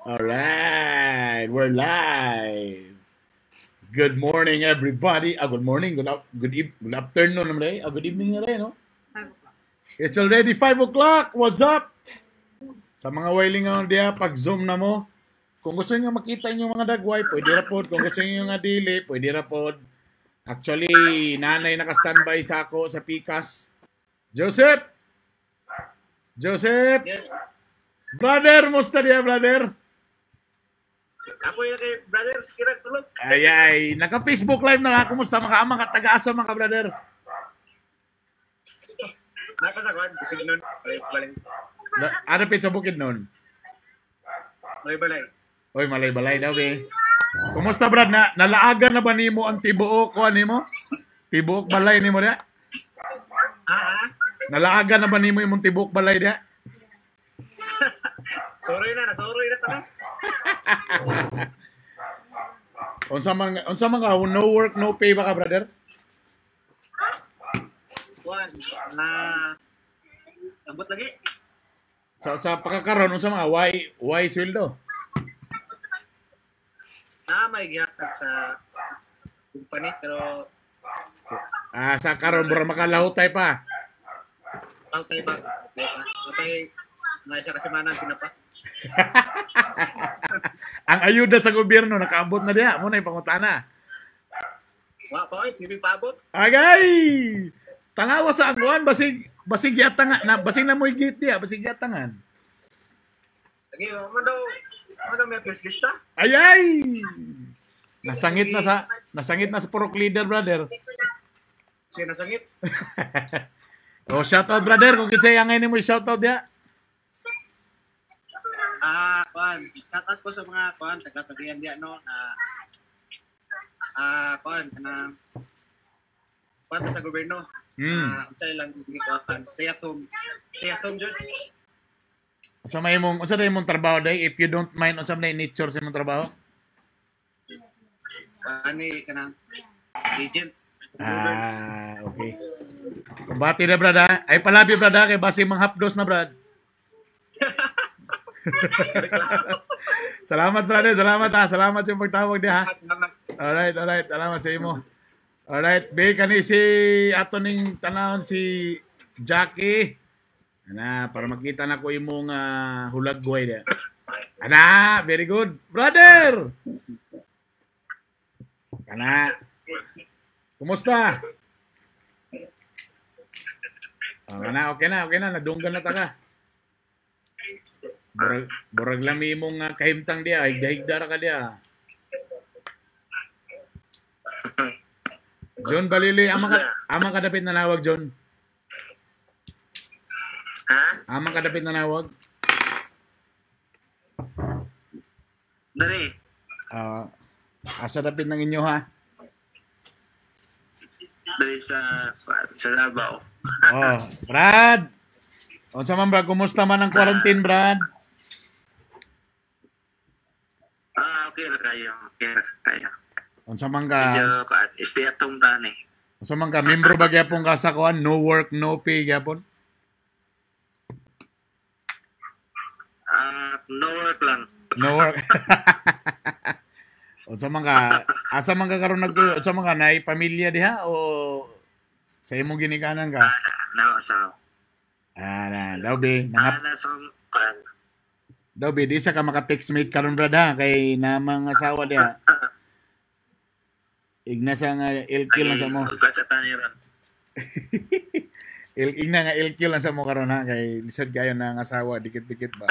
Alright, we're live. Good morning, everybody. Ah, good morning, good afternoon naman eh. Ah, good evening na rin, no? 5 o'clock. It's already 5 o'clock. What's up? Sa mga wailing nga diya, pag Zoom na mo, kung gusto niyo makita inyong mga dagway, pwede ra pod. Kung gusto niyo nga dili, pwede ra pod. Actually, nanay naka-standby sa ako sa Pikas. Joseph! Joseph! Yes. Brother, musta diya, brother? Ako yung kay brother, sira tulog. Ay, ay, naka-Facebook live na ka. Kumusta mga ama ka, taga-asa mga brother? Nakasakuan, bisig nun. Malay balay. Ano pit sa bukid nun? Malay balay. Oy, malay-balay daw eh. Kumusta, brad? Na, nalaagan na ba nimo ang tibuok ko nimo? Tibuok balay nimo diya? Ah, ah. Nalaagan na ba nimo imong tibuok balay diya? Sorry na, nasoroy na tanan. Unsa man ka, no work no pay ba ka, brother? Kuan, na ambot lagi. Sa pagkakaroon unsa mga why sweldo? Na may gihatag sa company pero Ah, sa karon mura makalahutay pa. Tayo ba? Tayo mga isa ka semana pinapa. Ang ayuda sa gobyerno nakaabot na diha, mo na ipangutana. Wa pa oy, sige paabot. Agay! Tanawa sa angkuan basig basig yata nga na basig na mo'y gate diha, basig yatangan. Lagi man daw may press lista. Ayay! Nasangit na sa purok leader, brother. Sino nasangit? Oh, shout out, brother, kung kinsay angay nimo shout out diha. Ah, kuan, shout out ko sa mga kuan taga-Pagayan diya no na ah kuan kanang kuan sa gobyerno. Ah, unsay lang kuan, stay at home. Stay at home jud. Unsa may imong unsa day imong trabaho day, if you don't mind, unsa may nature sa imong trabaho? Kuan ni kanang agent. Ah, okay. Kumbati na, brad, ha. Ay palabi, brad, ha, kay basi mang hapdos na, brad. Salamat, brother. Salamat ha. Salamat sa pagtawag diha. Alright, alright. Salamat sa imo. Alright, be kani si ato ning tanawon si Jackie. Ana, para makita na ko imong hulagway diha. Ana, very good. Brother! Kana. Kumusta? Oh, ana, okay na, okay na. Nadunggan na ta ka. Burag, burag lami imong kahimtang diha. Higda-higda ra ka diha. John Balili, ama ka dapit na nawag, John. Ha? Ama ka dapit na nawag. Dali. Asa dapit ng inyo, ha? Dali sa Davao. Oh, Brad. Unsa man, Brad, kumusta man ang quarantine, Brad? Ah, okay ra kayo. Okay ra kayo. Unsa man ka? Medyo stay at home ta ni. Unsa man ka membro ba gyapon ka sa kuan, no work no pay gyapon? Ah, no work lang. No work. Unsa man ka? Asa man ka karon nagtuyo? Unsa man ka, naay pamilya diha o sa imong ginikanan ka? Na sa. Ah, na, daw be, nangap Ah, na sa kuan. daw be, di sa ka maka-textmate karon, brad, ha, kay namang asawa diha. Igna sa nga LQ lang sa mo. Kuan sa tani ron. Igna nga LQ lang sa mo karon ha, kay lisod kayo na ang asawa dikit-dikit ba.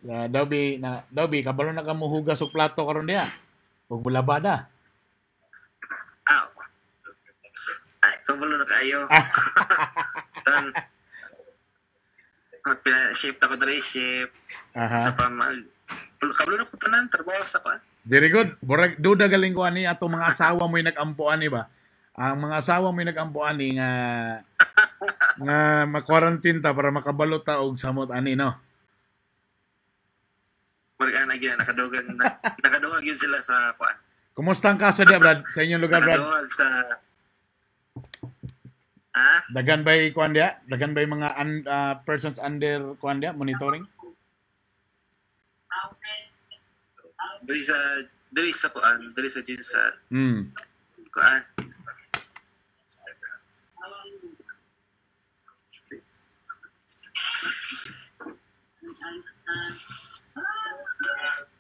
Daw be, na daw be, kabalo na ka mohugas og plato karon diha. Ug labada. Ah. Ay, kabalo na kayo. Tan. Shift ako diri, shift Aha. sa pamag. Kabalo na ko tanan trabaho sa kuan. Very good. Burag duda galing ko ani atong mga asawa mo'y nag-ampo ani ba. Ang mga asawa mo'y nag-ampo ani nga nga ma-quarantine ta para makabalo ta og samot ani, no. Murag ana gyud nakadugang na, nakadugang yun sila sa kuan. Kumusta ang kaso diha, Brad? Sa inyong lugar, Brad? Nakadugang sa. Ah, Dagan ba'y kuan diha? Dagan ba'y mga persons under kuan diha monitoring? Diri sa kuan, diri sa Jinsan. Kuan.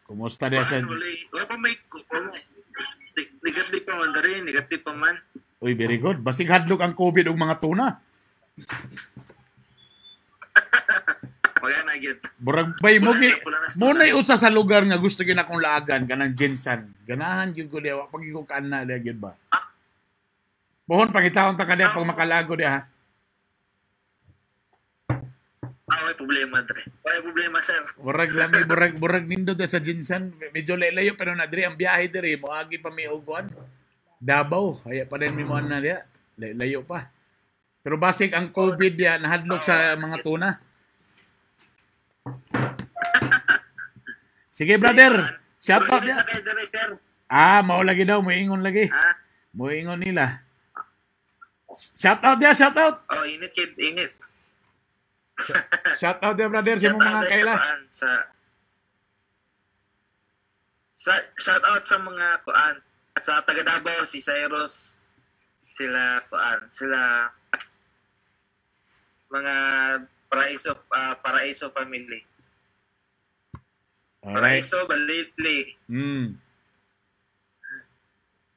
Kumusta diya sa Wala pa may negative pa man diri, negative pa man. Uy, very good. Basig hadlok ang COVID og mga tuna. Wala na gyud. Burag bay mo gi mo nay usa sa lugar nga gusto gyud akong laagan kanang Jinsan. Ganahan gyud ko diha, wa pag ko kaan na diha gyud ba. Pohon pangitaon ta ka diha pag makalago diha. Ah, may problema dre. May problema sir. Murag lami, murag nindot sa Jinsan. Medyo layo pero na diri ang biyahe diri moagi pa mi og kuan. Davao, aya pa din mi mo na diha. Layo pa. Pero basig ang COVID diha nahadlok sa mga tuna. Sige brother, shout out ya. Ah, mao lagi daw, moingon lagi. Moingon nila. Shout out ya, shout out. Oh, init kid, init. Shout out ya brother sa imong mga kaila. Sa shout out sa mga kuan sa taga Davao, si Cyrus, sila kuan, sila mga Paraiso family. Alright. Paraiso Balili.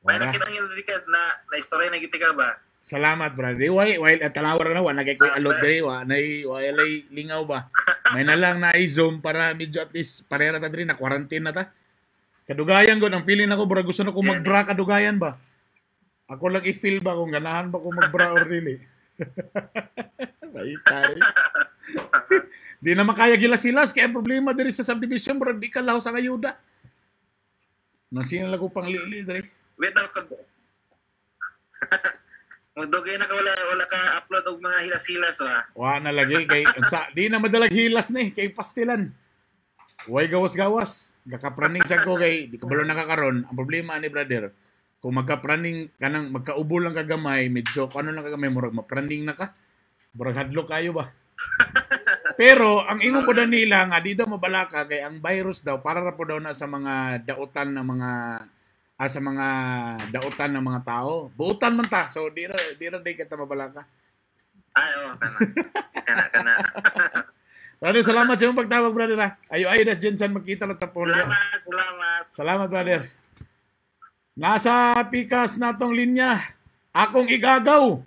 May nakita niyo na istorya na gitika ba? Salamat brother. Why while talawar na wa nagay koy alot diri wa nay walay lingaw ba. May na lang na i-zoom para medyo at least parera ta diri na quarantine na ta. Kadugayan gud ang feeling nako bro, gusto na ko magbra kadugayan ba. Ako lang i-feel ba kung ganahan ba ko magbra or dili. Baitay. Di na makaya gilas-silas kay ang problema diri sa subdivision bro, di ka laho sa kayuda. Nang sino lang ko panglili diri. Wait ako. Magdugay na ka wala ka upload og mga hilas-hilas wa. Wa na lagi kay unsa di na madalag hilas ni kay pastilan. Way gawas-gawas. Gakapraning sa ko kay di kabalo nakakaron. Ang problema ni brother, kung magkapraning kanang magkaubo lang kagamay, medyo ano lang kagamay murag mapraning na ka. Murag hadlok kayo ba. Pero ang ingon po na nila nga di daw mabalaka kay ang virus daw para ra po daw na sa mga dautan ng mga sa mga dautan ng mga tao. Buutan man ta. So di ra di kita mabalaka. Ay, oh, kana. Kana. Brother, salamat sa iyong pagtawag, brother. Ha? Ayo das Jensen magkita lang tapon. Salamat. Salamat, brother. Nasa pikas na tong linya. Akong igagaw.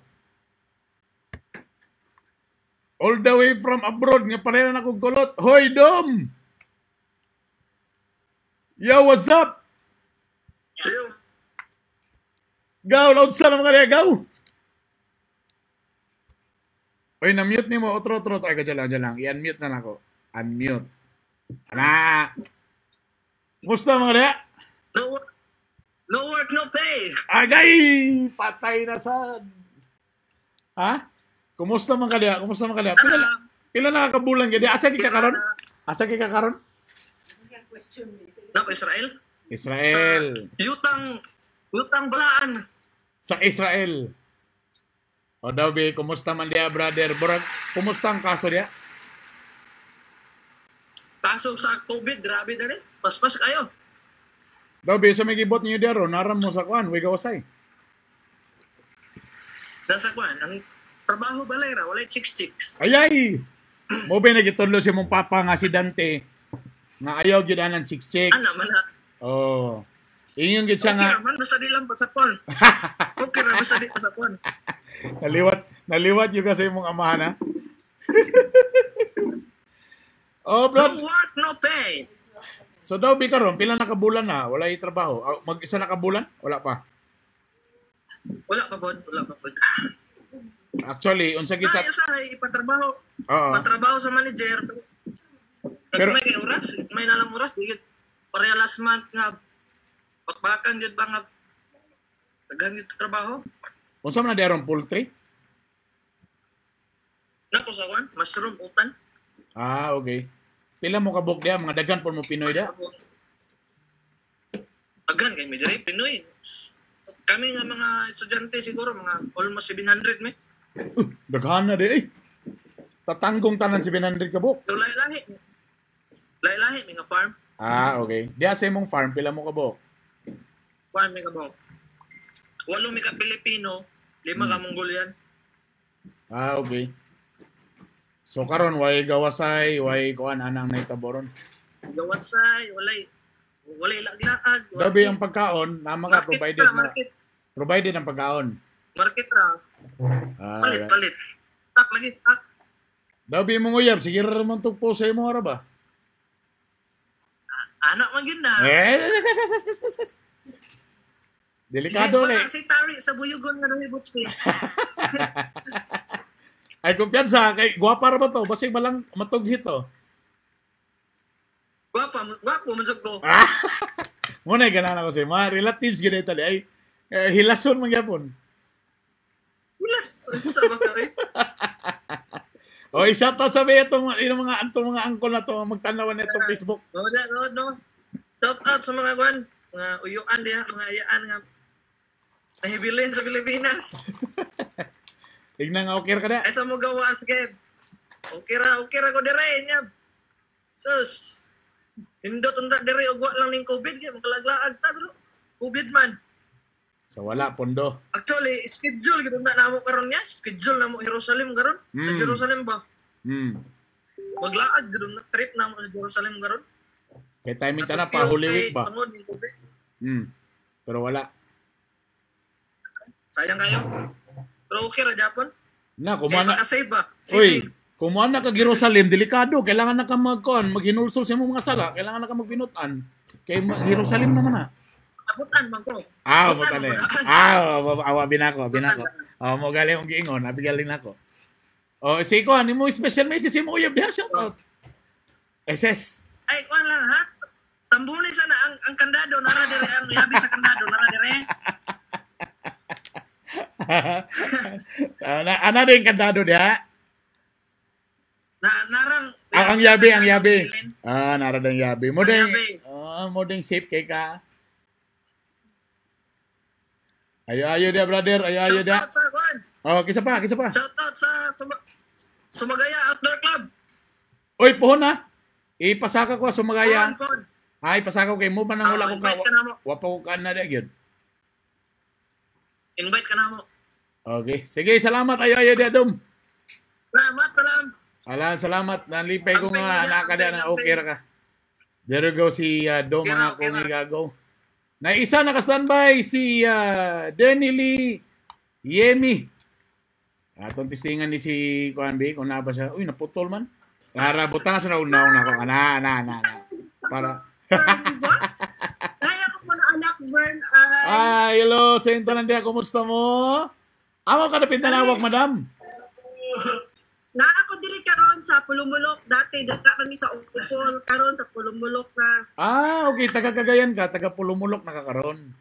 All the way from abroad nga pareha na akong kulot. Hoy, Dom! Yo, what's up? Yo. Gaw, loud sa naman kaya, gaw! Oy, na-mute ni mo. Otro. Ay, dyan lang. I-unmute na lang ako. Unmute. Ana! Kumusta mga kaya? No work, no pay! Agay! Patay na sad. Ha? Kumusta man kaya? Pila nakakabulan kaya? Asa ki ka karon? Nako, Israel? Israel. Sa yutang balaan. Sa Israel. O daw, be, kumusta man diya, brother? Burag, kumusta ang kaso diya? Kaso sa COVID, grabe na rin. Paspas kayo. Daw, be, sa may gibot niyo diya, ro, naram mo sa kuan, way gawasay. Nasa kuan, ang trabaho balay ra, walay chicks-chicks. Ayay! Mo ba nagitudlo si mong papa nga si Dante, nga ayaw gyud anang chicks-chicks. Ano man ha? Oh. Ingon gyud siya nga. Okay man, basta di lang pasakon. Okay ra, basta di pasakon. Naliwat yung kasi imong amahan, ha? Oh, bro. No work, no pay. So daw, bi karon, pila na ka bulan na? Wala yung trabaho. Mag-isa na ka bulan? Wala pa. Wala pa, bod. Actually, unsa kita... Ay, usahay, ipatrabaho. Oo. Patrabaho sa manager. Pero may oras, may nalang oras. Pareha last month nga, bakbakan yun ba nga, daghan yun trabaho. Unsa man na diaron poultry? Nako sa kuan, mushroom utan. Ah, okay. Pila mo kabuk diya, mga daghan po mo Pinoy diya? Daghan kay mi diri Pinoy. Kami nga mga estudyante siguro mga almost 700 mi. Daghan na di eh. Tatanggong tanan 700 kabuk. So lahi-lahi. Lahi-lahi mi nga farm. Ah, okay. Diya sa imong farm pila mo kabuok? Farm mi kabuok. 8 mi ka Pilipino, 5 ka Mongolian. Ah, okay. So karon way gawasay, way kuan anang nahitabo ron. Gawasay, walay laglaag. Gabi ang pagkaon, na mga provided na. Provided ang pagkaon. Market ra. Ah, palit, right. Palit. Tak lagi, tak. Dabi mong uyab, sige ra man tugpo sa imo ra ba? Anak man gyud na. Delikado ni. Si Tari sa buyugon nga nahibot si. Ay kumpiyansa kay gwapa ra ba to? Basig balang matughit to. Gwapa, gwapo man jud ko. Mo na ganahan ako sa mga relatives gid tali ay hilason man gyapon. Hilas sa ba kay? Oy, shout out sa itong mga antong mga angkol na to magtanawan nitong Facebook. No, no. Shout out sa mga kwan, mga uyuan diha, mga ayaan nga nahibilin sa Pilipinas. Tignan nga okay ra ka da. Ay sa mo gawas kay. Okay ra ko dire nya. Sus. Hindot unta dire og wa lang ning COVID kay makalaglaag ta bro. COVID man. Sa wala pondo. Actually, schedule gid unta namo karon nya. Schedule namo Jerusalem karon. Sa Jerusalem ba? Maglaag gid unta trip namo sa Jerusalem karon. Kay timing ta na pa Holy Week ba? Pero wala. Sayang kayo. Pero okay ra Japon. Na kumana makasave ba? Uy, kumana ka Jerusalem, delikado. Kailangan na ka magkuan, maghinulsol sa imong mga sala, kailangan na ka magbinutan. Kay Jerusalem naman na. Abutan man ko. Ah, abutan eh. Ah, awa binako. Oh, mo galing ang giingon, abi galing nako. Oh, si kuan nimo special message si mo uyab diha, shout out. SS. Ay, kuan lang ha. Tambuni sana ang kandado nara dire, ang yabi sa kandado nara dire. Ana din kandado diha? Na narang ang yabi, ang yabi. Ah, nara dang yabi. Mo ding mo ding safe kay ka. Ayo dia brother, ayo dia. Shout out sa kuan. Oh, kisa pa. Shout out sa Sumagaya Outdoor Club. Oy, pohon na. Ipasaka ko Sumagaya. Ay, pasaka ko kay mo pa nang wala ko ka. Wa pa ko kan na gyud. Invite ka na mo. Okay. Sige, salamat. Ayo dia dom. Salamat, salam. Ala, salamat. Nalipay ko nga anak ka na okay ra ka. There you go si Dom mga kong igago. Na isa naka-standby si Denny Lee Yemi. Atong tistingan ni si Kuan B kung naa ba siya. Uy, naputol man. Para butang sa una ko. Ana. Para Kaya ko po na anak Vern. Ay, hello, Sento nandiya, kumusta mo? Amo ka na pintanawag, madam. Na ako diri karon sa Pulumulok dati dira kami sa Upol, karon sa Pulumulok na. Ah, okay, taga Cagayan ka, taga Pulumulok na ka karon.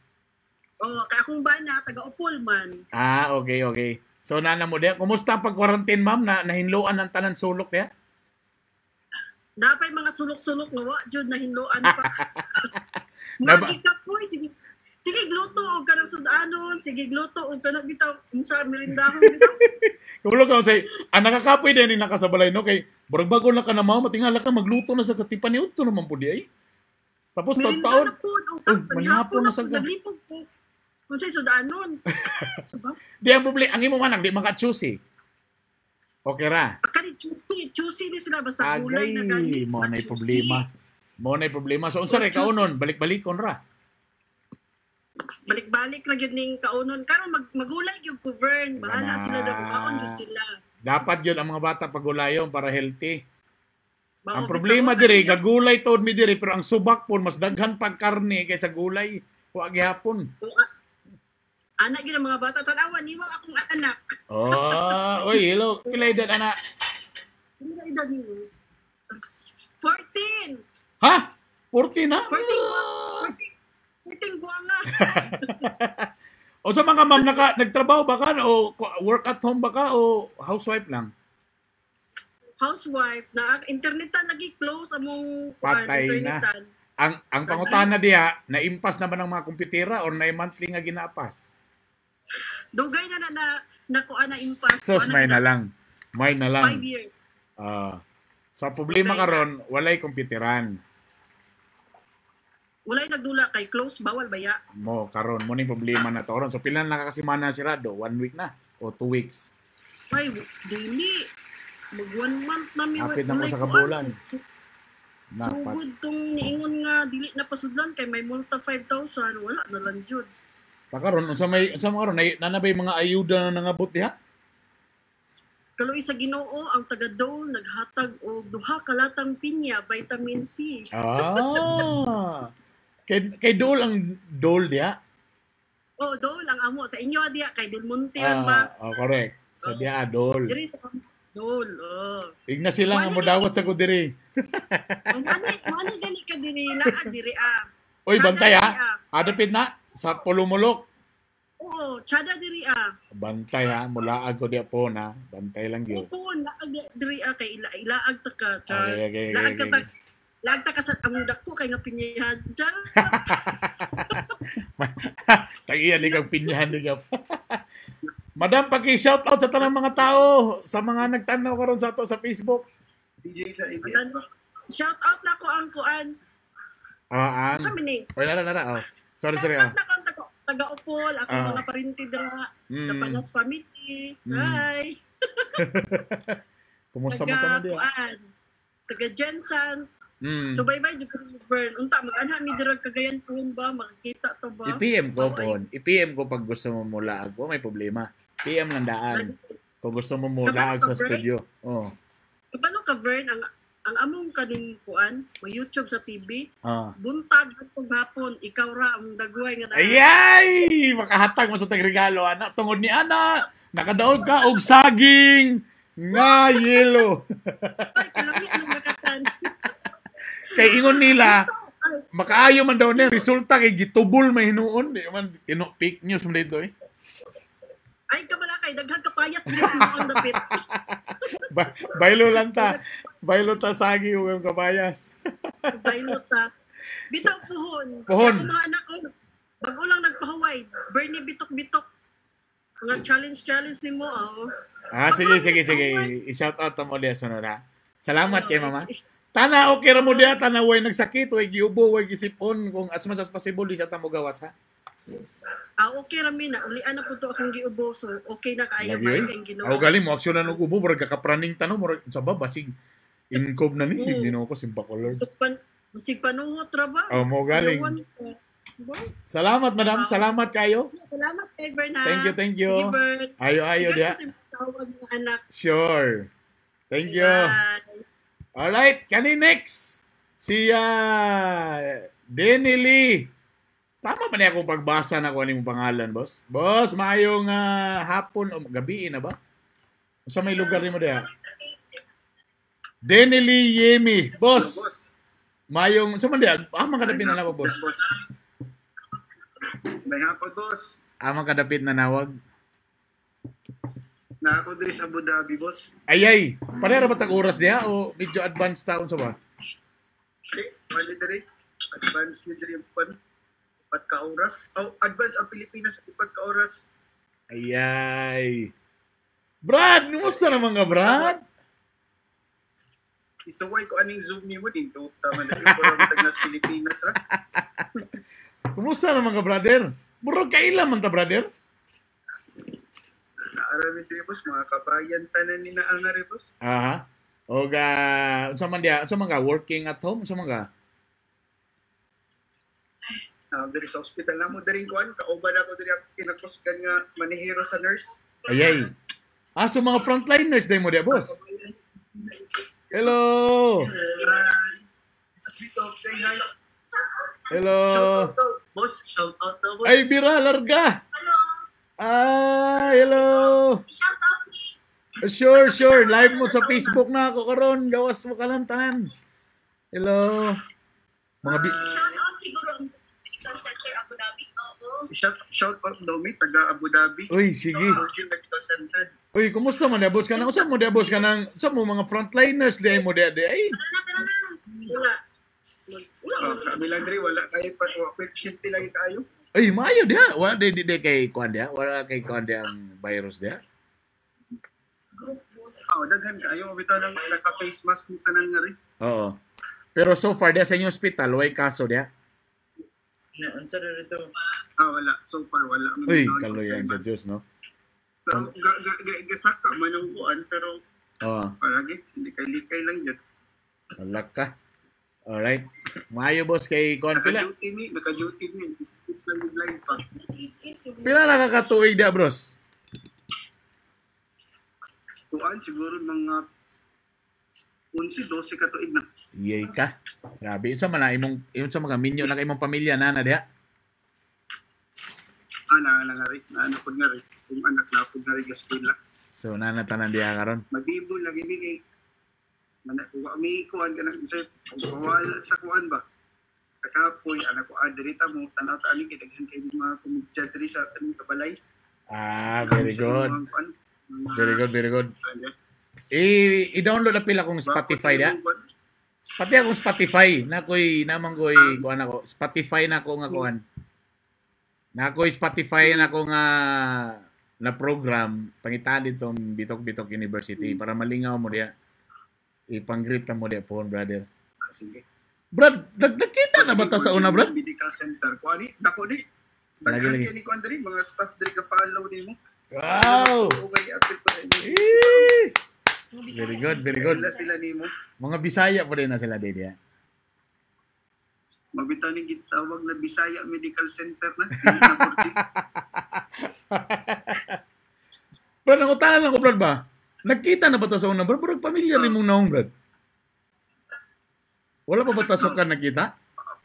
Oh, kay akong bana taga Upol man. Ah, okay. So nana mo diya, kumusta ang pag-quarantine, ma'am? Na nahinloan ang tanan sulok diya? Napay mga sulok-sulok nga wa jud nahinloan pa. Magi ka po, sige gluto og kanang sudanon, sige gluto og kanang bitaw unsa merindahon bitaw. Kulo ka say, ang nakakapoy din ni nakasabalay no kay murag bago na ka na mao matingala ka magluto na sa katipan ni udto naman pud di ay. Tapos taon-taon, manihapon na sa ka. Naglipog po. Unsay sudanon? Di ang problema, ang imong anak di maka-choose. Okay ra. Kani choosy ni sila basta gulay na gani. Mo na problema. Mo na problema. So unsa ray kaunon, balik-balikon ra. Balik-balik ra gyud ning kaunon karon magulay gyud ko Vern, bahala sila daw kaon gyud sila. Dapat gyud ang mga bata pagulayon para healthy. Ang problema diri gagulay tuod mi diri pero ang subak pon mas daghan pag karne kaysa gulay. Wa gihapon. Anak gyud ang mga bata tan-awa niwa akong anak. Oh, oy, hello. Pila edad anak? Pila edad nimo? 14. Ha? 14 na? 14 buwan na. O sa mga ma'am nagtrabaho ba ka o work at home ba ka o housewife lang? Housewife na internetan lagi close among patay na. Ang pangutana diha, naimpas na ba ng mga kompyutera or na monthly nga ginapas? Dugay na na kuan na impas. Sus, may na lang. May na lang. 5 years. Sa problema karon, walay kompyuteran. Walay nagdula kay close, bawal baya. Mo karon mo ning problema na to karon. So pila na ka semana sirado? 1 week na o 2 weeks? Ay, dili. Mag 1 month na mi. Hapit na mo walay sa kuan. kabulan. Napat. Sugod tong niingon nga dili na pasudlan kay may multa 5,000, wala na lang jud. Ta karon unsa man karon na na bay mga ayuda na nangabot diha? Kaluoy sa Ginoo, ang taga Dole naghatag og duha ka latang pinya, vitamin C. Ah. Kay Dole ang Dole diha. Oh, Dole ang amo sa inyo diha kay Del Monte man ba? Ah, oh, correct. Sa diha Dole. Diri sa amo Dole. Oh. Igna sila nga Wala modawat sa ko diri. Ang ani gani ka diri, laag diri ah. Oy, Tsada bantay ha. diri, ah. Adapit na sa Polomolok. Oo, tsada diri ah. Bantay ha, mulaag ko diha po na. Bantay lang gyud. Oo, laag diri ah kay ilaag ta ka. Char. Okay. Laag ka okay. ta. Laag ta ka sa among dako kay nga pinyahan. Char. Tagiyan di kang pinyahan di ka. Madam, paki-shout out sa tanang mga tao, sa mga nagtanaw karon sa ato sa Facebook. DJ sa ABS ba? Shout out na ko ang kuan. Ah, Sa ang. mini. Oy, nara, nara. Oh. Sorry, sorry. Shout Oh. out na ko ang taga-Upol, ako mga parinti dira, Tapanas family. Hi. Kumusta mo Taga tanan diha? kuan. Taga Jensen. Subaybay jud ko ni Vern. Unta mag-anha mi dira Cagayan pohon ba, makikita to ba? I-PM ko Oh, pohon. I-PM ko pag gusto mo mulaag. Wa may problema. PM lang daan. Kung gusto mo mulaag sa Kabalo ka, Vern? studio. Oh. Kabalo ka, Vern, ang among kaning kuan, mo YouTube sa TV, buntag hantog hapon, ikaw ra ang dagway nga naa. Ayay! Makahatag mo sa tagregalo, ana. Tungod ni ana, nakadaog ka og saging nga yelo. Ay, kalami ang nakatan. Kay ingon nila, Ay, makaayo man daw niya resulta kay gitubol may hinuon. Di man tino fake news man dito eh. Ay, kabala kay daghang kapayas diri sa noon dapit. Baylo lang ta. Baylo ta sagi ug ang kabayas. Baylo ta. Bitaw puhon. Puhon. Ako mga anak ko, bago lang nagpahuway. Bernie bitok-bitok. Mga challenge-challenge ni mo, oh. Ah, sige, sige, sige. I-shout out mo diya sunod ha. Salamat kay mama. Tana okay ra mo diya, tana way nagsakit, way giubo, way gisipon kung as much as possible di siya ta mo gawas ha. Ah, okay ra mi na. Ulian na po to akong giubo. So, okay na kaayo Lagi maayo oy. kayong Ginoo. Ako galing mo aksyon na og ubo murag kakapraning tano murag sa ba basig inkob na ni Oo. Ginoo ko simpa color. So, basig panuhot ra ba? Oh, mo galing. Iwan ko. Ba? Salamat madam, salamat kayo. Salamat kay Bern ha. Thank you, thank you. Sige, Bern. Ayo ayo Sige, diha. sa tawag ng anak. Sure. Thank you. Bye. All right, kani next? Si Denny Lee. Tama ba niya akong pagbasa na kung ano yung pangalan, boss? Boss, maayong hapon o gabi na ba? Sa may lugar nimo diha? Denny Lee Yemi. Boss, maayong sa man diha? Ah, man kadapit na nawag, boss. May hapon, boss. Ah, man kadapit na nawag. Na ako diri sa Abu Dhabi, boss. Ayay, pareho ra ba tag oras diha o medyo advanced taon sa ba? Okay, wala diri. Advance ni diri ang pan. Upat ka oras. Oh, advance ang Pilipinas upat ka oras. Ayay. Brad, kumusta naman ka, Brad? Isuway ko aning Zoom nimo din to. Tama na yung parang tag nas Pilipinas ra. Kumusta naman ka, brother? Murag kaila man ta, brother? Naarami diri, boss, mga kabayan tanan ni naangari, boss. Aha. O ga, unsa man diha, unsa man ka working at home, unsa man ka? Diri sa ospital na mo diri kuan kauban ako diri ako kinakusgan nga manihero sa nurse. Ayay. Ah, so mga frontliners day mo diha, boss. Hello. Dito, say hi. Hello. Shout out daw, boss. Shout out daw, boss. Ay, bira, larga. Hello. Ah, hello. Shout out me. Sure, sure. Live mo sa Facebook na ako karon. Gawas mo ka lang tanan. Hello. Mga Shout out siguro ang Medical Center Abu Dhabi. Oo. Shout out daw mi taga Abu Dhabi. Uy, sige. Virgin Medical Center. Uy, kumusta man diha, boss ka nang? Usa mo diha, boss ka nang? Usa mo mga frontliners diha mo diha diha. Ay, Tara na, tara na. Wala. Wala. Oh, kami lang diri wala kay pa wa pasyente lagi kaayo. ay maayo diha. Wala di kay kuan diha. Wala kay kuan diha ang virus diha. Group boss. Oh, daghan kaayo bitaw nang naka face mask mo tanan nga rin. Oo. Pero so far diha sa inyong ospital, way kaso diha. Na, unsa ra dito? Ah, wala. So far, wala. Uy, kaluyan sa Diyos, no? Pero gasaka man ang kuan, pero palagi, hindi kay likay lang yun. Wala ka. Alright. Maayo, boss, kay kuan pila. Naka-duty mi, naka-duty mi. Skip lang yung line pa. Pila nakakatuig da, bros? Kuan, siguro mga 11, 12 katuig na. Yay ka. Grabe. Unsa man na imong unsa mga minyo na kay imong pamilya na na diha? Ah, na nga rin. Na ano po nga rin. Kung anak na po nga rin gaskwela. So nana tanan diha karon. Mabibo lagi mi kay mi kuan ka na sa wala sa kuan ba. Kakapoy anak ko diri ta mo tanaw ta ani kay daghan kay mga kumidya diri sa sa balay. Ah, very good. Very good, very good. I-download na pila kong Spotify da. Pati akong Spotify na koy namang koy kuan ako. Spotify na ko nga kuan. Na koy Spotify na ko nga na program pangita ditong Bitok-Bitok University para malingaw mo diya. Ipang-greet na mo diya po, brother. Sige. Brad, nagkita na ba ta sa una, brad? Medical Center. Kuan ni, dako ni. Daghan kay ni kuan diri, mga staff diri ka follow nimo. Wow. Very good, very good. Sila nimo. Mga Bisaya po din na sila diya. Mabitaw ni gitawag na Bisaya Medical Center na. Brad, ang utanan lang ko, brad ba? Nagkita na ba ta sa una, brad? Brad, pamilyar ni mong naong, brad. Wala pa ba ta sa kan nakita?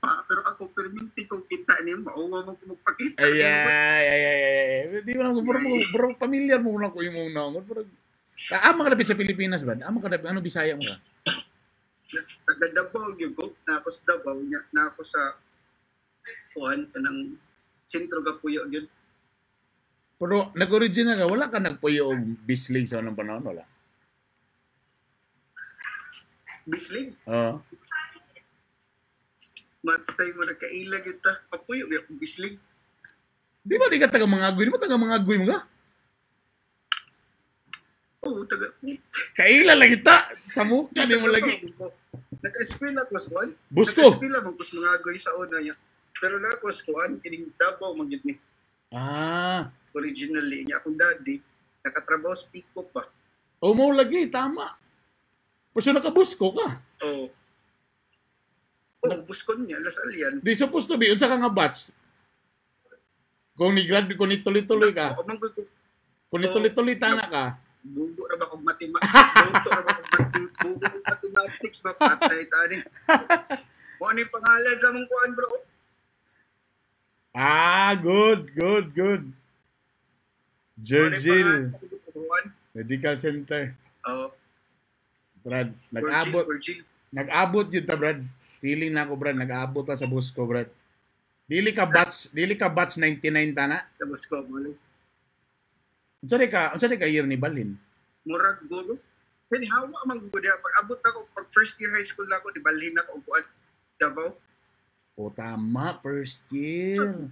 Pero ako, perminti ko kita niyo. Mauwa mo ko magpakita. Ay, ay, ay, ay. Di ba lang, bro, pamilyar mo na ko yung mong naong. Bro, ama ka na sa Pilipinas, brad? Ama ka na, ano Bisaya mo ka? Taga Davao, yun ko. Na ako sa Davao. Na ako sa kuhan, kanang sentro Gapuyo, yun. Pero nag-original ka, wala ka nagpuyo og bislig sa unang panahon, wala? Bislig? Oo. Matay mo na kailag ita. Kapuyo, yung bislig. Di ba di ka taga mga agoy? Di ba taga mga agoy mo ka? Oo, taga... Kaila lang kita! Sa mukha di mo lagi. Naka-eskwela ko sa kuan. Busko! Naka-eskwela mo ko sa mga agoy sa una niya. Pero na ako sa kuan, kining Davao magyud ni. Ah. Originally, niya akong daddy, nakatrabaho sa Pico pa. O mo lagi, tama. Pero nakabusko ka. Oo. Oh, busko niya, Las Alian. Di supposed to be, unsa ka nga batch? Kung ni-grad, kung nituloy-tuloy ka. Kung nituloy-tuloy tana ka. Bugo ra ba kog mathematics? Bugo ra ba kog mathematics, mapatay tani. Kung ano yung pangalan sa mong kuan, bro? Ah, good, good, good. Virgil. Medical Center. Oo. Brad, nag-abot. Nag-abot yun ta, Brad. Feeling na ako, Brad. Nag-abot ta sa Busco, Brad. Dili ka batch 99 tana. Sa Busco, mali. Unsa di ka year ni Balhin? Murag gulo. Kani hawa man gud diha pag abot ako pag first year high school nako di balhin ako og kuan Davao. O tama, first year. So,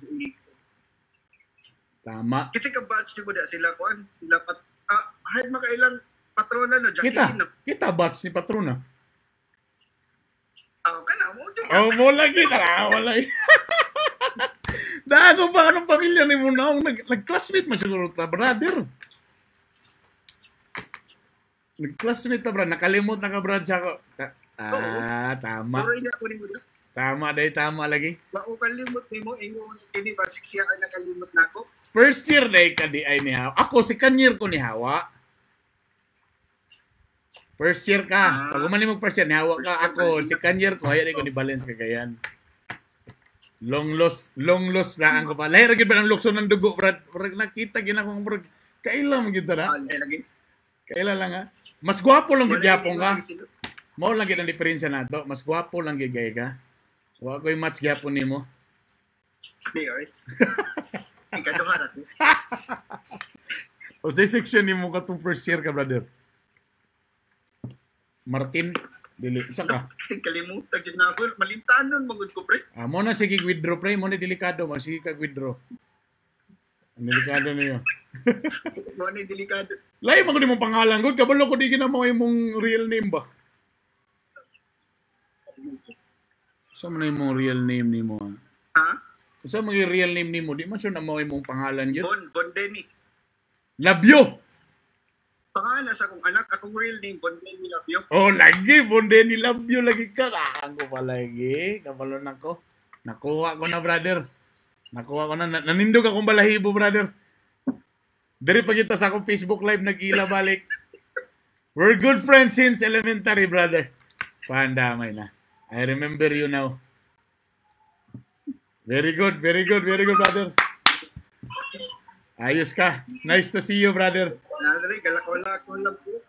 tama. Kasi ka batch ni mo diha sila kuan, sila pat hayad makailang patrona no, Jacqueline. Kita, no? Kita batch ni patrona. Ah, kana mo jud. Oh, mo lagi tara, wala. Dago pa anong pamilya ni mo naong nag-classmate man siguro ta, brother. Nag-classmate ta, brad. Nakalimot na ka, brad, sa ako. Ah, tama. Pero ako ni mo. Tama day, tama lagi. Mao kalimot nimo ingon kini basik siya ay nakalimot nako. First year day ka di ay ni Hawa. Ako second year ko ni Hawa. First year ka. Pag umani mo first year ni Hawa ka, ako second year ko ay ko ni balance kagayan. Long loss na ang ko pa. Lahi ra gyud ba ang lukso ng dugo, brad? Brad nakita gid ako brad. Kaila man gyud ta na. Kaila lang ha. Mas gwapo lang gyud gyapon ka. Mao lang gyud ang diferensya nato. Mas gwapo lang gyud kay ka. Wa ko'y match gyapon nimo. Di oy. Ikaduha ra to. O sa section nimo katong first year ka, brother. Martin, dili isa ka. Kalimutan gyud na ako. Malimtanon magud ko, pre. Ah, mo na sige withdraw, pre. Mo na delikado, mo sige kag withdraw. Ang delikado niyo. Mo na delikado. Lahi man gud imong pangalan gud, kabalo ko di ginamo imong real name ba. Sa man imong real name nimo? Ha? Unsa man gyud real name nimo? Di man sure na mao imong pangalan gyud. Bon, Bon Demi. Labyo. Pangalan sa akong anak, akong real name, Bon Demi Labyo. Oh, lagi Bon Denny Labyo lagi ka. Ah, ko pa lagi. Kabalo na ko. Nakuha ko na, brother. Nakuha ko na. Nanindog akong balahibo, brother. Diri pa kita sa akong Facebook Live nag-ila balik. We're good friends since elementary, brother. Pandamay na. I remember you now. Very good, very good, very good, brother. Ayos ka. Nice to see you, brother. Nadre, galakaw-lakaw lang ko.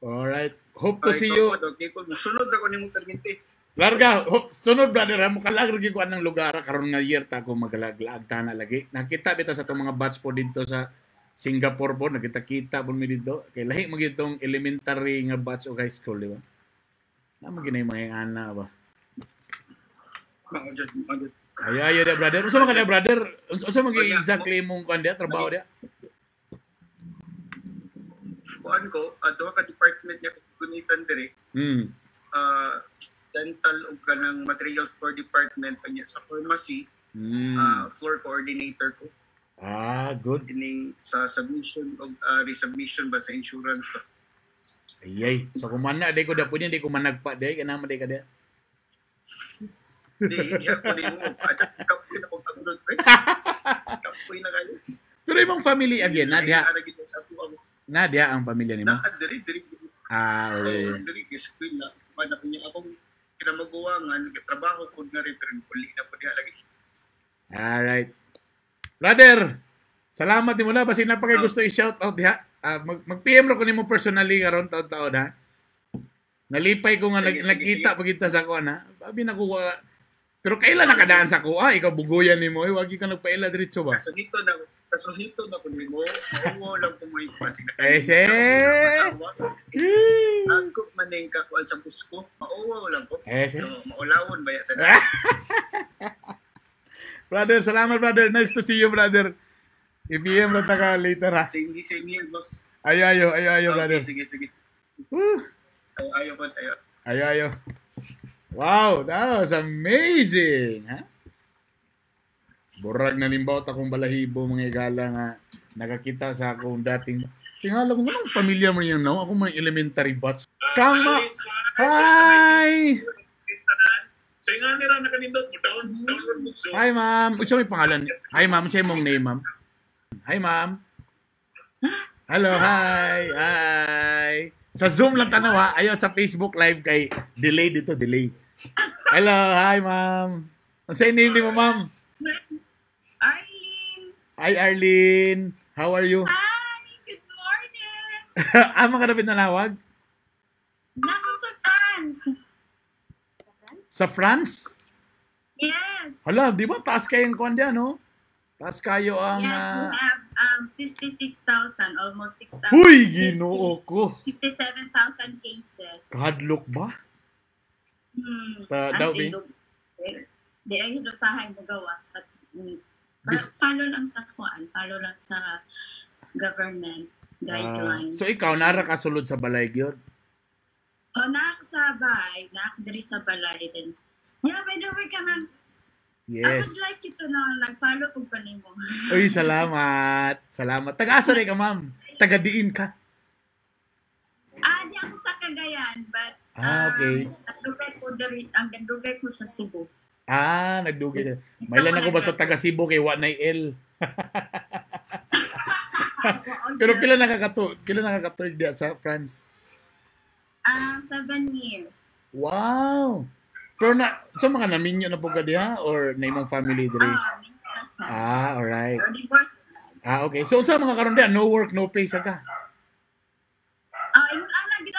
Alright. Hope to see you. Okay, ko sunod ako nimo perminti. Larga, hope, sunod brother, ha, mukalag ra gyud ko anang lugar karon nga year ta ko magalaglaag tana lagi. Nakita bitaw sa atong mga batch po dito sa Singapore po, nakita-kita po mi dito. Kay lahi mo gyud tong elementary nga batch o high school, di ba? Namo gyud na yung mga ana ba. Mao jud, mao jud. Ayo ayo dia brother. Unsa man ka dia brother? Unsa man gyud exactly imong kuan dia trabaho dia? Kuan ko, duha ka department niya gunitan diri. Dental ug kanang materials store department kanya sa pharmacy, floor coordinator ko. Ah, good. Kining sa submission og resubmission ba sa insurance ba. Ayay, so kumana di ko da pwede di ko managpa di kana man di ka di. Di ako di mo. Kapoy na kong abroad pre. Kapoy na kayo. Pero imong family again, na diha. Na diha ang pamilya nimo. Na diri diri. Ah, okay. Diri school na kana niya akong kinamaguwangan trabaho pud nga rin pero uli na pud diha lagi. All right. Brother, salamat nimo na basin na pa kay gusto i-shout out diha. Mag-PM ra ko nimo personally karon taon-taon ha. Nalipay ko nga sige, nagkita pag kita sa kuan ha. Abi na ko pero kailan nakadaan sa kuha? Ikaw bugoyan nimo eh, wag ka nagpaila diretso ba? Kasuhito na ko nimo. Mauwo lang ko mo ipasig. Ese. Ako man ning kakuan sa busko, mauwo lang ko. Ese. So, maulawon ba ya tanan. Brother, salamat brother. Nice to see you brother. I-PM lang ta ka later ha. Sige, sige, boss. Ayo, ayo, ayo, ayo, brother. Okay, sige, sige. Ayo, ayo, ayo. Ayo, ayo. Wow, that was amazing, ha? Burag na nimbaw akong balahibo mga igala nga nakakita sa akong dating tingala ko anong pamilya mo niyo no? Ako mga elementary batch. Kama. Hi. So nga nira nakanindot mo download mo. Hi ma'am. Unsa may pangalan? Hi ma'am, unsa imong name ma'am? Hi ma'am. Hello, hi. Hi. Sa Zoom lang tanaw ha. Ayo sa Facebook live kay delay dito, delay. Hello, hi ma'am. Unsa name nimo ma'am? Arlene. Hi Arlene. How are you? Hi, good morning. Ama ka na pinanawag? Nako sa France. Sa France? Yes. Hala, di ba taas kayo ang kuan diyan, no? Taas kayo ang yes, we have 56,000, almost 6,000. Huy, Ginoo ko. 57,000 cases. Kahadlok ba? As in, di ay usahay mo gawas. But, follow lang sa kuan, follow lang sa government guidelines. So ikaw, nara ka sulod sa balay gyud? Oh, naa ka sa balay, naa ka diri sa balay din. Yeah, by the way, kanang yes. I would like you to know, nag-follow ko kanimo. Uy, salamat. Salamat. Taga-asa rin ka, ma'am? Taga-diin ka? Ah, di ako sa Cagayan, but okay. Nagdugay ko diri, ang nagdugay ko sa Cebu. Ah, nagdugay na. Mailan ako basta taga Cebu kay wa nay L. Pero pila nakakatuig diya sa France? 7 years. Wow. Pero na, so mga naminyo na po ka diha or na imong family diri? Ah, alright. Divorce. Ah, okay. So unsa mga karon diha, no work, no pay sa ka? Ingon ana gid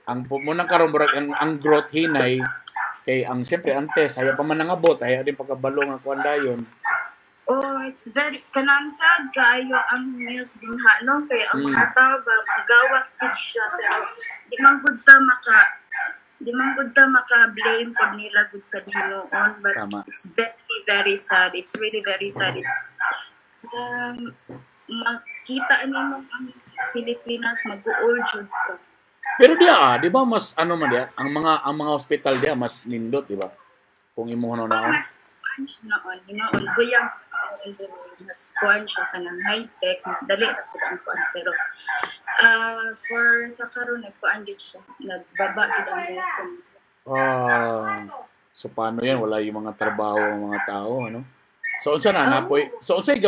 ang munang karon murag ang growth hinay kay ang siyempre ang test haya pa man nangabot, haya din pagkabalo nga kuan dayon. Oh, it's very kanang sad kaayo ang news dinha no kay ang mga tao ba gawas gid siya pero di man gud ta maka blame pod nila gud sa hinuon, but tama. It's very very sad. It's really very sad. It's makita nimo ang Pilipinas mag-uol jud ka. Pero diya, di ba mas ano man diya, ang mga hospital diya mas nindot, di ba? Kung imuha na mas kuan siya noon, hinoon buyag mas kuan siya kanang high tech, dali ra pud ang kuan pero for sa karon nagkuan gyud siya, nagbaba gyud ang gutom. Ah, so paano yan? Wala yung mga trabaho ang mga tao, ano? So unsa na napoy? So unsay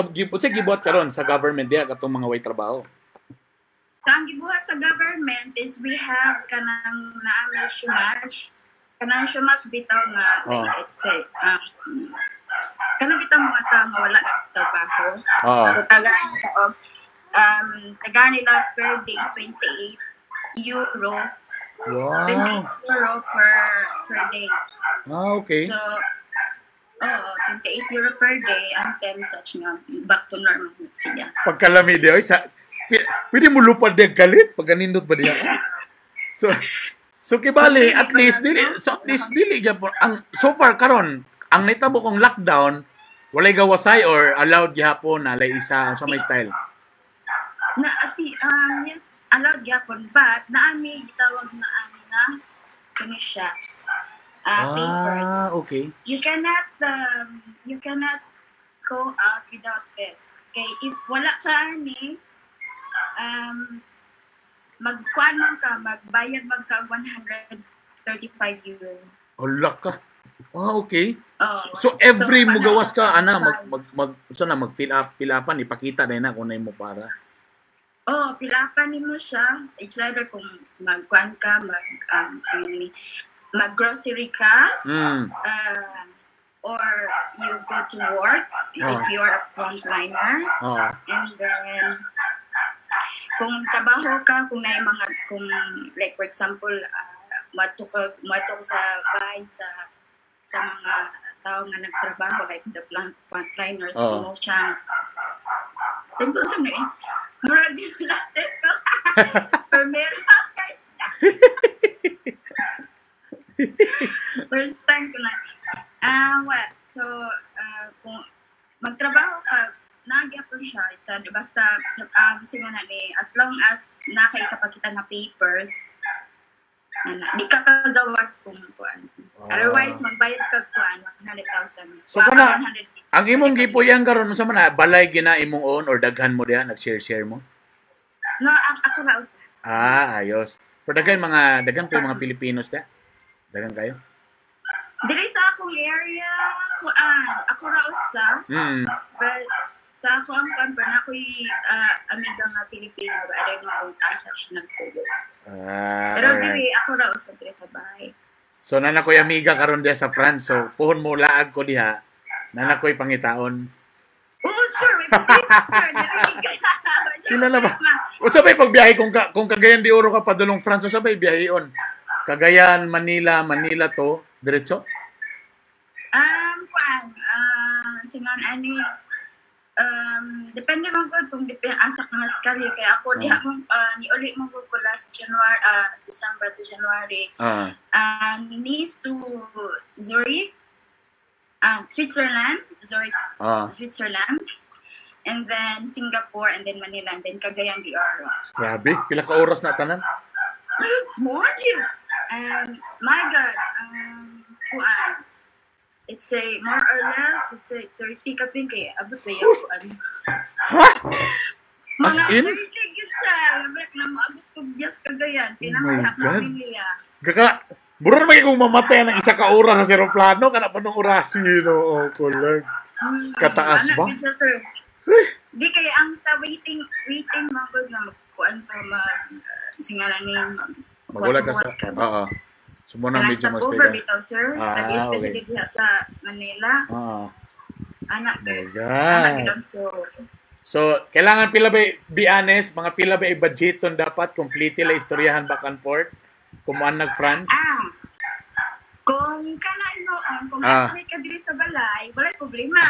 gibuhat karon sa government diha katong mga way trabaho? So, ang gibuhat sa government is we have kanang naami chômage. Kanang chômage bitaw nga like, let's say kanang bitaw mga tao nga wala nagtrabaho. So tagaan nila og tagaan nila per day 28 euro. Wow. 28 euro per day. Ah, okay. So 28 euro per day until such nga back to normal na siya. Pagkalami di oy sa pwede mo lupad di kalit pag ganindot ba diha? So kibali at least dili so at least dili gyapon ang so far karon ang nitabo kong lockdown walay gawasay or allowed gihapon na lay isa sa may style. Na si yes, allowed gyapon but naami gitawag na ani na kini siya. Papers. Ah, okay. You cannot go out without this. Okay, if wala ka ani magkuan man ka, magbayad magka 135 euro. Wala ka. Ah, okay. Oh, So every so, mugawas ka ana mag mag so na mag fill up pilapan ipakita din na kung mo para. Oh, pilapan nimo siya. It's either kung magkuan ka, mag mag-grocery ka, or you go to work if you're a frontliner. And then kung trabaho ka, kung naay mga kung like for example mato ka sa bahay sa mga tao nga nagtrabaho like the frontliners mo siyang tempo sa ni murag last test ko pero first time ko na well, so kung magtrabaho ka nagyapon siya. It's basta siguro na ni as long as nakaikapakita na papers na di ka kagawas kung kuan. Otherwise magbayad ka kuan 100,000. So kana ang imong gipuyan karon unsa man na balay gina imong own or daghan mo diha nag-share mo? No, ako ra usa. Ah, ayos. Pero daghan kayo mga Pilipinos diha. Daghan kayo. Diri sa akong area kuan, ako ra usa. But sa ako ang kuan pa na ako'y amiga nga Pilipino, but I don't know kung asa siya nagpuyo. Pero diri ako ra usa diri sa bahay. So nana ko'y amiga karon diha sa France. So puhon mo laag ko diha. Nana ko'y pangitaon. Oh, sure, may problema, sir. Sila na ba? Unsa bay pagbiyahe kung Cagayan de Oro ka padulong France, unsa bay biyaheon? Cagayan, Manila, Manila to diretso? Kuan, singan ani depende man gud kung depende asa ka nga skalye kaya ako diha mo niuli mo ko last January December to January. Nice to Zurich, Switzerland, Zurich, Switzerland, and then Singapore, and then Manila, and then Cagayan de Oro. Grabe, pila ka oras na tanan? More you. My God, kuan. It's a more or less, it's a 30 kapin kaya abot ba yung kuan? Ha? Mga 30 gyud siya, labek na moabot kog Diyos Cagayan. Pinahihap na pamilya. Gaka, mura naman kung mamatay ng isa ka oras sa eroplano, kana pa nung oras yun, oh, Lord. Kataas ba? Siya, sir. Di kaya ang sa waiting mga na magkuan ka, singalan ni magwala ka sa, oo. So, muna medyo mag-stay ka. Bitaw, sir. Especially diha sa Manila. Anak, anak, so, kailangan pila ba, be honest, mga pila ba i-budgeton dapat, complete la istoryahan back and forth, kung maan nag-France? Kung kanay noon, kung ako ka diri sa balay, walay problema.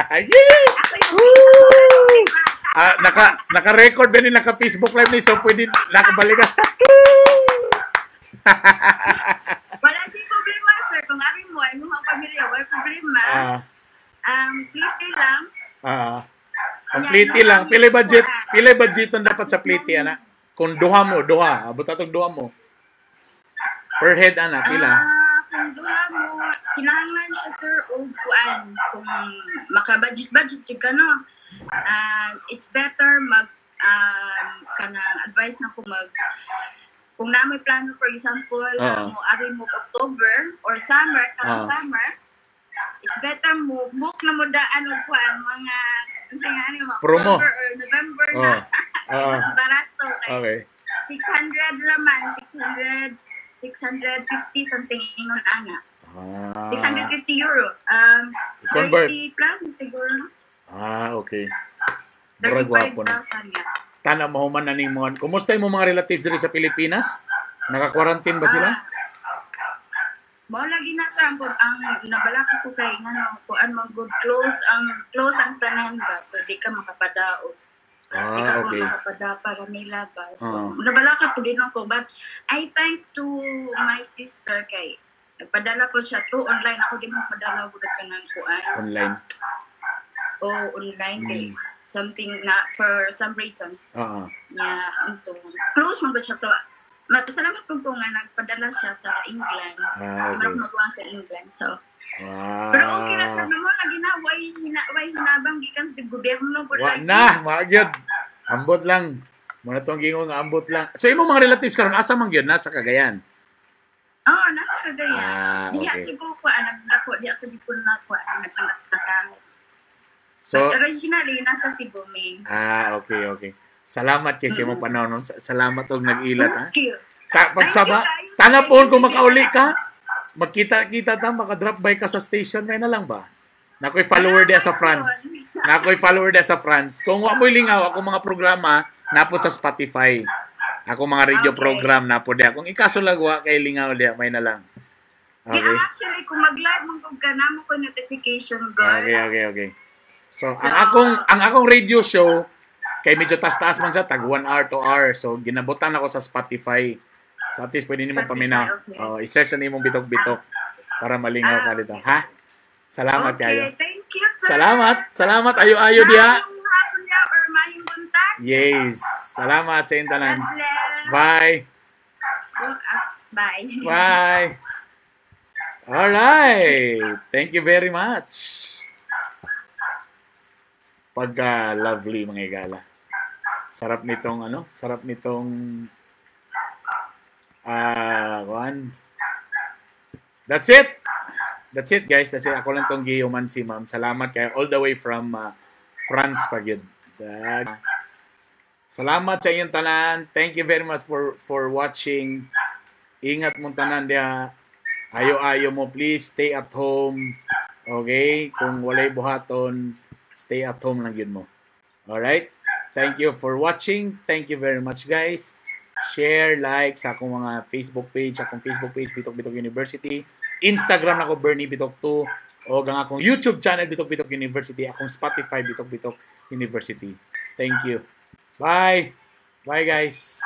Yeah! Ako yung problema. Naka-record ba ni naka-Facebook live ni, so pwede nakabalikan. Wala siyang problema, sir. Kung ari mo, ay mga pamilya, wala problema. Plite lang. Ang plite lang. Pila budget ang dapat sa plite, ana? Kung duha mo, duha. Abot atong duha mo. Per head, ana, pila? Kung duha mo, kinahanglan siya, sir, og kuan kung maka-budget-budget jud ka, no. It's better mag kanang advice na ko mag kung na may plano, for example, mo ari mo October or summer, karong summer, it's better mo book na mo daan og kuan mga unsa nga ani mo Promo. October or November na. Mas barato kay 600 raman, 600, 650 something ingon ana. €650. I-convert. 30 plus siguro. Ah, okay. Murag gwapo na. 35,000, yeah. Tana mahuman na ning mga. Kumusta imong mga relatives diri sa Pilipinas? Naka-quarantine ba sila? Ah, mao lagi na, sir, ang nabalaka ko kay ngano kuan man good, close ang tanan ba, so di ka makapadaog. Di ka po makapada para nila ba. So, nabalaka po din ako. But I thank to my sister kay nagpadala po siya through online. Ako di mo padala ko ka ng kuan. Online. O online kay something na for some reasons. Yeah, unto close man ba siya. So, masalamat po ko nga nagpadala siya sa England. Di man ako magawa sa England. So, pero okay na siya naman. Lagi na, way hinabang gikan sa gobyerno. Po Wa lagi. Na, magyud. Ambot lang. Muna tong gingon nga ambot lang. So imong mga relatives karon asa man gyud nasa Cagayan? Oo, nasa Cagayan. Diha siguro ko, anak dako, diha sa Dipon na ko, anak naka. So But originally, nasa Cebu, may. Ah, okay. Salamat kay sa imong panahon. Salamat og nag-ilat ha. Thank you. Ta pagsaba, Thank you, kayo. tana po kung makauli ka, magkita-kita ta, maka-drop by ka sa station may na lang ba? Nakoy follower diya sa France. Nakoy follower diya sa France. Kung wa mo'y lingaw akong mga programa napo sa Spotify. Ako mga radio program napo diya. Kung ikaso lang wa kay lingaw diya may na lang. Okay. Okay. Actually, kung mag-live man kung ka, namo ko notification, God. Okay. So, ang akong radio show kay medyo taas-taas man siya, tag 1 hour to hour. So, ginabutan ako sa Spotify. So, at least pwede nimo Spotify, paminaw. okay. Oh, i-search na nimong bitok-bitok para malingaw ka dito. Ha? Salamat Okay, kayo. thank you, sir. Salamat. Salamat. Ayo-ayo diha. Maayong hapon niya or maayong buntag. Yes. Salamat sa inyong tanan. God bless. Bye. Oh, bye. Bye. All right. Thank you very much. Pagka lovely, mga igala. Sarap nitong ano, sarap nitong kuan. That's it. That's it, guys. That's it. Ako lang tong giyuman si ma'am. Salamat kayo all the way from France pa gyud. Salamat sa inyong tanan. Thank you very much for watching. Ingat mong tanan diha. Ayo-ayo mo, please stay at home. Okay? Kung walay buhaton, stay at home lang yun mo. Alright? Thank you for watching. Thank you very much, guys. Share, like sa akong mga Facebook page, akong Facebook page, Bitok Bitok University. Instagram nako, Bernie Bitok 2. O ang akong YouTube channel, Bitok Bitok University. Akong Spotify, Bitok Bitok University. Thank you. Bye. Bye, guys.